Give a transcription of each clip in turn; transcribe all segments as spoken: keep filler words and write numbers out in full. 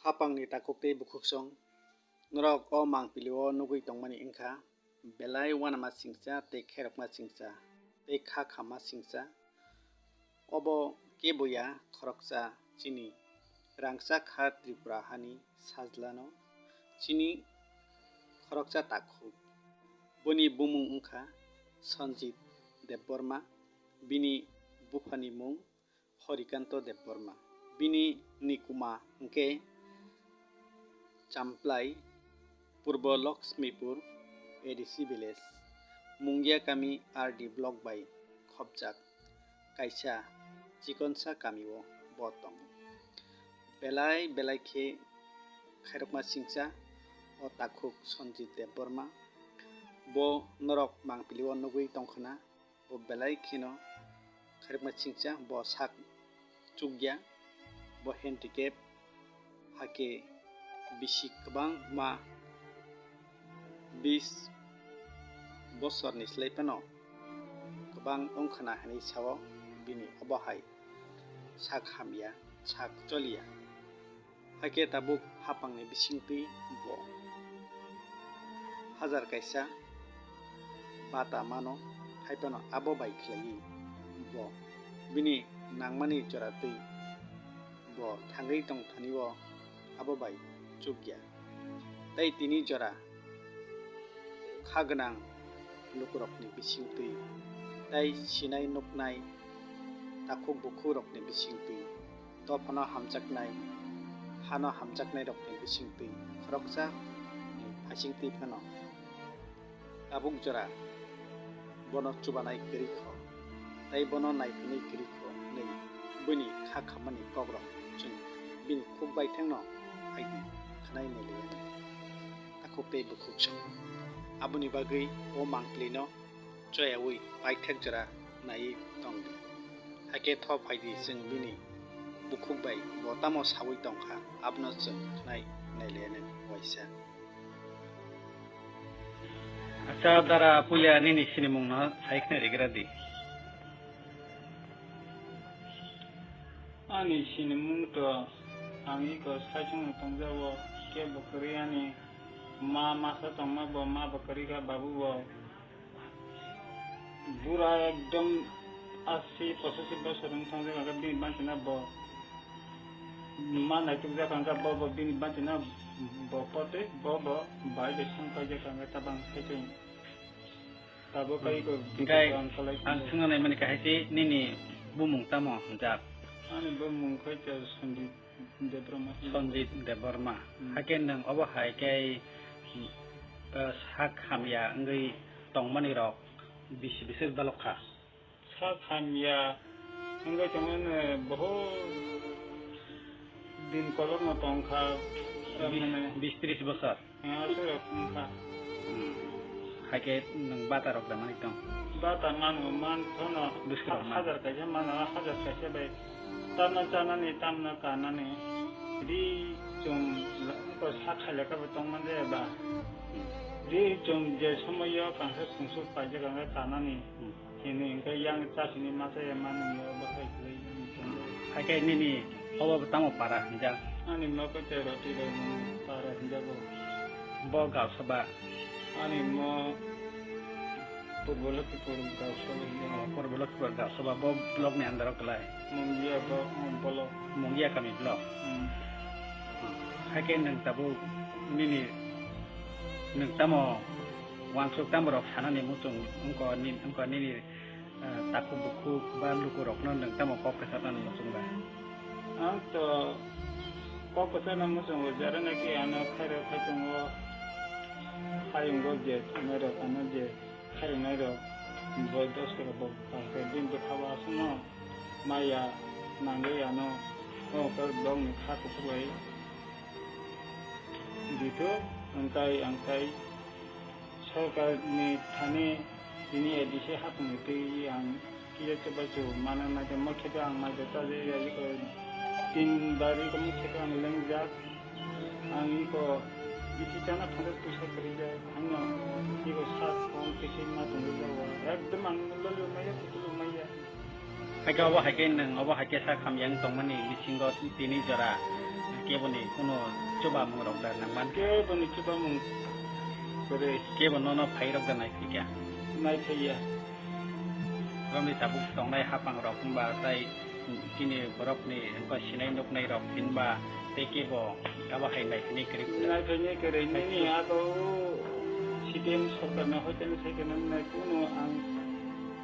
Hapangni takhuk tei bukhuksong, norok o mangpili-o nugwi tongmani wngkha belai uanama singcha tei khairokma singcha tei kha khamma singcha. Obo kebo ya khoroksa chini rangchak ha Tripura hani sajlano chini khoroksa takhuk. Boni bumung wngkha Sanjit Debbarma, bini buphani mung Horikanto Debbarma. Bini nikuma hwnkhe Champlai, Purbo Lakshmipur A D C village, Mungia kami R D block bai khopjak kaisa chikonsa kamio bo tongo. Belai belai khe khairokma singcha o takhuk Sanjit Debbarma. Bo norok mangpili-o nugwi tongkhwna. Bo belai kheno khairokma singcha, bo sak chukya, bo handicap, hakhe bisi kwbangma bis bosorni slai phano kwbang wngkhwna hinwi sao bini obo hai sak hamya, sak choliya. Hakhe tabuk hapangni bisingtwi bo hajar kaisa bata mano, hai phano abo bai khlaiwi bo bini nangmani jora twi bo thangwi tongthani-o abo bai chukya. Tei tini jora kha gwnang lukurokni bisingtwi tei sinai nuknai takhuk bukhukrokni bisingtwi dophano hamjaknai, hano hamjaknairokni bisingtwi khoroksa ni phaisingtwi phano tabuk jora bono chubanai kwrwi kho, tei bono naiphinwi kwrwi kho hwnwi buini kha khammani kokrok chwng bini khuk baithangno phaidi khwnai nailaiyani. Takhuk tei bukhuksong. Aboni bagwi o mangpilino choyaui paithak jora naiwi tongdi. Hakhe tho phaidi chwng bini bukhuk bai bo tamo saui tongkha, abono chwng khwnai nailaiyani waisa. Acha dara puila nini sinimungno sai khna rigra di. Ani sinimung to ang iko saichung tongjago, kebo kwrwi ani ma masa tongma bo ma bo kwrwi kha babu bo. Bura ekdom asi pososi bosor wng thang jak, hwnkhe bini banchina bo ma naituk jak, hwnkhe bo bo bini banchina bo pote bo bo bai bai song paijak, hwnkhe tabang saichung. Tabuk kai ko. Hwnkhe ang swngna naimani kahai se nini bumung tamo hwnjak? Ani bumung khai cha Sanjit Debbarma. Sanjit Debbarma. Hmm. Hakhe nwng obo hai khe, uh, sak hamya wngwi tongmani rok bisi bisi balok kha? Sak hamya wngwi tongmani bohut din kolokno tongkha, bis, mane bis tris bosor. Aswk rok wngkha. Hmm. Hakhe nwng bata rok da manwi tong? Bata mano, man thono. Bwswk rok man? Hajar kaisa mano, hajar kaisa bai. Tamno chanani, tamno kanani. Di chwng la-, ko sa khailaka bo tongmani ba. Hmm. Di chwng je somoyo kangsa sungsuk paijak kangsa kanani. Hmm. Hini hwnkhe yang chasini masa ya mani mo bahai kwlai. Hakhe nini obo tamo para hwnjak? Ani mo khe te roti bai para hwnjago. Bo gausaba? Ani mo Purbo Lokhipur gausaba hwnjago. Oh, Purbo Lokhipur gausaba bo block ni under o kwlai? Mungia bo, oh, block. Mungia kami block. Hmm. Hakhe nwng tabuk nini, nwng tamo uansuk tamo rok sanani muchung wngkha ni, wngkha nini, eh, takhuk bukhuk ba lukurokno nwng tamo kok kwcharnani muchung ba? Ang to kok kwcharna muchungo, jera naki ano khairok khaichungo, hayungo je thangnairok ano je khairoknairok bo dos kora bo pang khe bini bwkha bo aswkno maya nangwi ano kok block ni kha kuphur bai. Dito, angkai, angkai, sorkar ni thani tini A D C hapung twi ang kisa chubachu mana naikhe mo khe ang mai da chaje ya iko tin bari ko mo khe ang lengjak. Ang iko bisi chana phano puisa kwrwi jak, ang no iko sat phone kisi ma tongwi jak, ekdom ang lolo maya, kutulu maya. Hakhe obo hai khe nwng, obo hai khe sak hamya wng tongmani bisingo tini jora Keboni kuno chubamung rok da nang man? Keboni chubamung kwrwi. Kebo nono phai rok da nai phikya? Nai phaiya. Romni tabuk tongnai hapang rok hwnba tai chini borokni hwnba sinai nuknai rok hinba tei kebo abo hai nai phini kwrwi. Nai phini kwrwi nini abo C P M sorkar no hoiteni sai khe nang nai kuno ang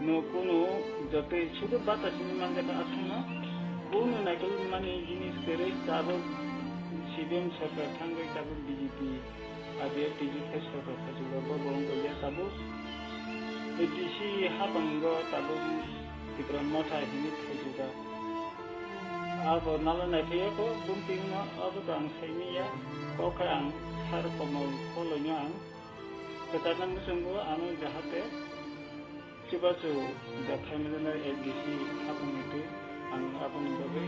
no kuno jotoi sudu bata sini manjak aswkno kuno naikolmani jinis kwrwi tabuk C P M sorkar thangwi tabuk B J P. Abo T V khe sorkar khajwk bo bo wngkha ya tabuk. A D C hapang go tabuk Tipra Motha hini khajwk. Abo nalo naiphai ko bumting no abo to ang saimanya. Kok khe ang sar komol koloi no ang kwchar na muchungo ano jahate. Chubachu da phaimani A D C hapungni twi ang aboni bagwi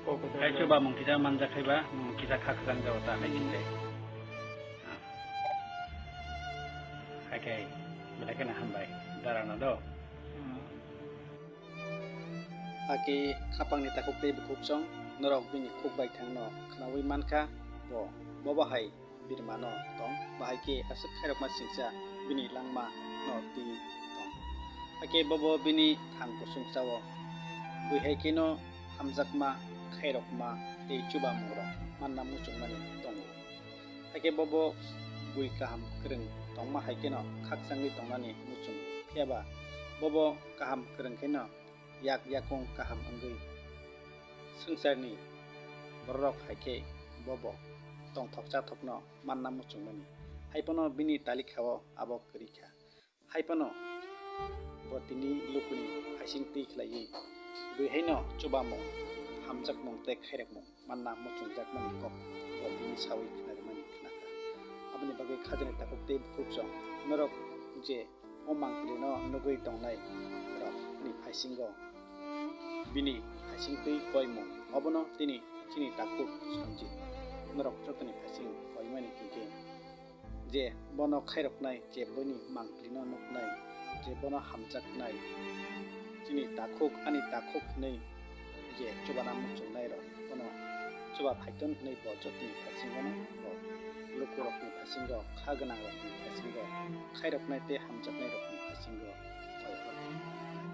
kok kwchajak. Hai chubamung kisa manjak khaiba, mm, kisa kha kwchang jao ta hai chini le. Hai khai, belai kheno hambai, darano do. Hmm. Hakhe khapangni takhuk tei bukhuk song norok bini khuk bai thangno khnaui mankha, bo, bobo hai birmano tong, bahai khe aswk khairokma singcha bini langma no twi tong. Hakhe bobo bini thang kusung chao, bui hai kheno hamjakma, khairokma tei chubamungrok manna muchungmani tongo. Hakhe bobo bui kaham kwrwng tongma hai kheno khakchangwi tongnani muchungo. Phiyaba bobo kaham kwrwng kheno yak yakung kaham wngwi swngcharni bororok hai khe bobo tongthok chathokno manna muchungmani. Haiphano bini talikha-o abo kwrwi kha. Haiphano bo tini lukuni phaising twi khlaiwi bui haino chubamung, hamjakmung tei khairokmung manna muchungjakmani kok bo tini saui khnarimani khnakha. Aboni bagwi khajani takhuk tei bukhuk song norok je o mangpili no nugwi tongnai rok ni phaisingo bini phaising twi koimung obono tini chini takhuk Sanjit norok jotoni phaising koimani hinkhe je bono khairoknai, je bini mangpili no nuknai, je bono hamjaknai, chini takhuk ani takhuk hinwi je chubana muchungnai rok bono chuba phaiton hinwi bo jotoni phaisingo no bo lukurokni phaisingo kha gwnangrokni phaisingo khairoknai tei hamjaknairokni phaisingo koi hor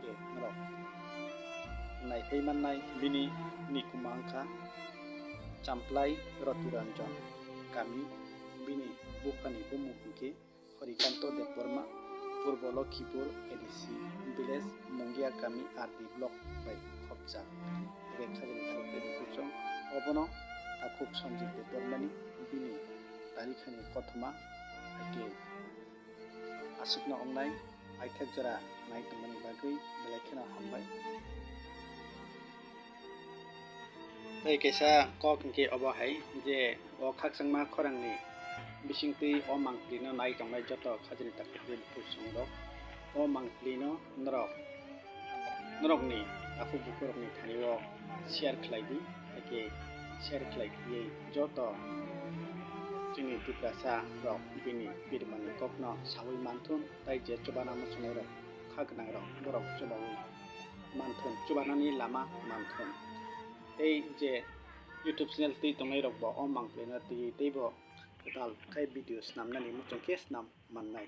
khe norok naiphai mannai. Bini nikuma wngkha Champlai Roti Ranjan kami, bini buphani bumung hwnkhe Horikanto Debbarma, Purbo Lokhipur A D C village, Mungia kami R D block bai khopjak. Ebe khajani takhuk tei bukhuk song obono takhuk Sanjit Debbarmani bini tarikhani kothoma hakhe aswkno wngnai, aithak jora nai tongmani bagwi belai kheno hambai. Tei kaisa kok hwnkhe obo hai je o khakchangma khorangni bisingtwi o mangpilino nai tongnai joto khajani takhuk tei bukhuk songrok, o mangpilino norok, norokni takhuk bukhurokni thani-o share khlai di, hakhe share khlai khaiwi joto chini Tiprasa rok bini birmani kokno saui manthun, tei je chubana muchungnai rok kha gwnang rok borok chubaui manthun, chubanani lama manthun. Tei je YouTube channel twi tongnai rok bo o mangpilino twiwi teibo kwtal khe video snamnani muchung khe snam mannai.